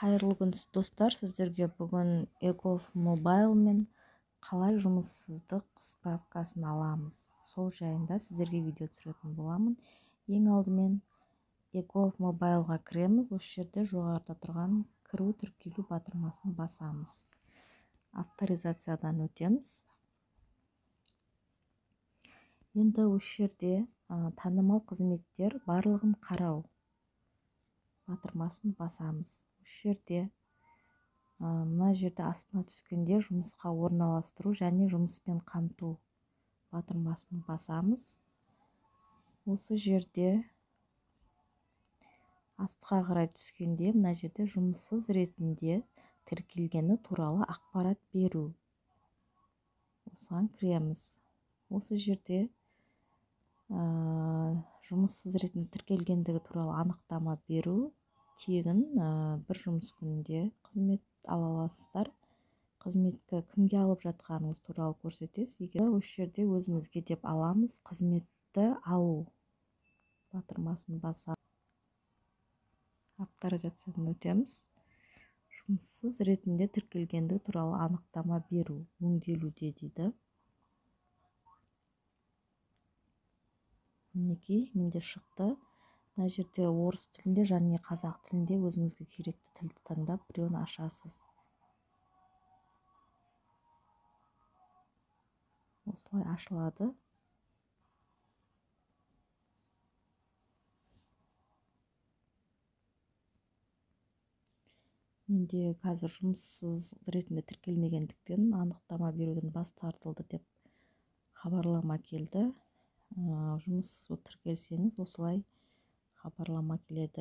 Қайырлы күн, достар! Сіздерге бүгін eGov Mobile-мен қалай жұмыссыздық справкасын аламыз, сол жайында сіздерге видео түсіретін боламын. Ең алдымен eGov Mobile-ға кіреміз. Осы жерде жоғарыда тұрған кіру тіркелу батырмасын басамыз. Авторизациядан өтеміз. Енді осы жерде танымал қызметтер барлығын қарау батырмасын басамыз. Осы жерде мына жерде астына түскенде жұмысқа орналастыру және жұмыспен қамту батырмасын басамыз. Осы жерде астқа қарай түскенде мына жерде жұмыссыз ретінде тіркелгені туралы ақпарат беру. Осыған кіреміз. Осы жерде жұмыссыз ретінде тіркелгендігі туралы анықтама беру тегін, бір жұмыс күнінде қызмет ала аласыздар. Қызметті кімге алып жатқаныңыз туралы көрсетесіз. Егер осы жерде өзіңізге деп аламыз, қызметті алу батырмасын басамыз. Авторизациядан өтеміз. Жұмыссыз ретінде тіркелгендігі туралы анықтама беру өңделуде дейді. Мінекей, менде шықты. Мына жерде орыс тілінде және қазақ тілінде өзіңізге керекті тілді таңдап біреуін ашасыз. Осылай ашылады. Менде қазір жұмыссыз ретінде тіркелмегендіктен анықтама беруден бас тартылды деп хабарлама келді. Жұмыссыз болып тіркелсеңіз, осылай хабарлама келеді.